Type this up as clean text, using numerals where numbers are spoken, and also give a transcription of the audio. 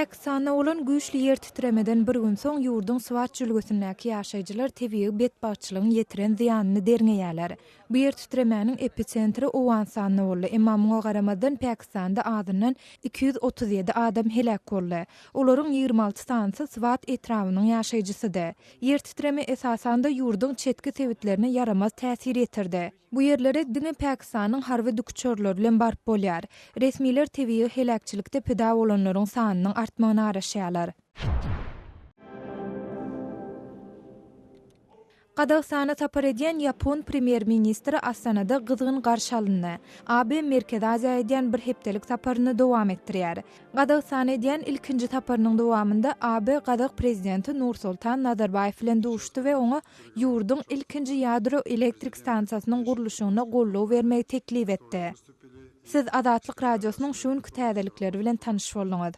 Pakistanda bolan güýçli ýer titremeden bir gün soň ýurduň Swat jülgesindäki ýaşaýjylar tebigy betbagtçylygyň ýetiren zyýanyny derňeýärler. Bu ýer titremäniň episentri Owganystanda boldy, emma muňa garamazdan Pakistanda azyndan 237 adam heläk boldy. Olaryň 26 sanysy Swat etrabynyň ýaşaýjysydy. Ýer titreme esasanda ýurduň çetki sebitlerine ýaramaz täsir ýetirdi. Bu ýerlere diňe Pakistanyň harby dikuçarlary bilen baryp bolýar. Resmiler tebigy heläkçilikde pida bolanlaryň sanynyň artmagyna garaşýarlar. Gazagystana sapar edýän ýapon premýer-ministri Astanada gyzgyn garşy alyndy. Abe Merkezi Aziýa edýän bir hepdelik saparyny dowam etdirýär. Gazagystana edýän ilkinji saparynyň dowamynda Abe gazak prezidenti Nursultan Nazarbaýew bilen duşuşdy we oňa ýurduň ilkinji ýadro elektrik stansiýasynyň gurluşygyna goldaw bermegi teklip etdi. Siz Azatlyk Radiosynyň şu günki täzelikleri bilen tanyş bolduňyz.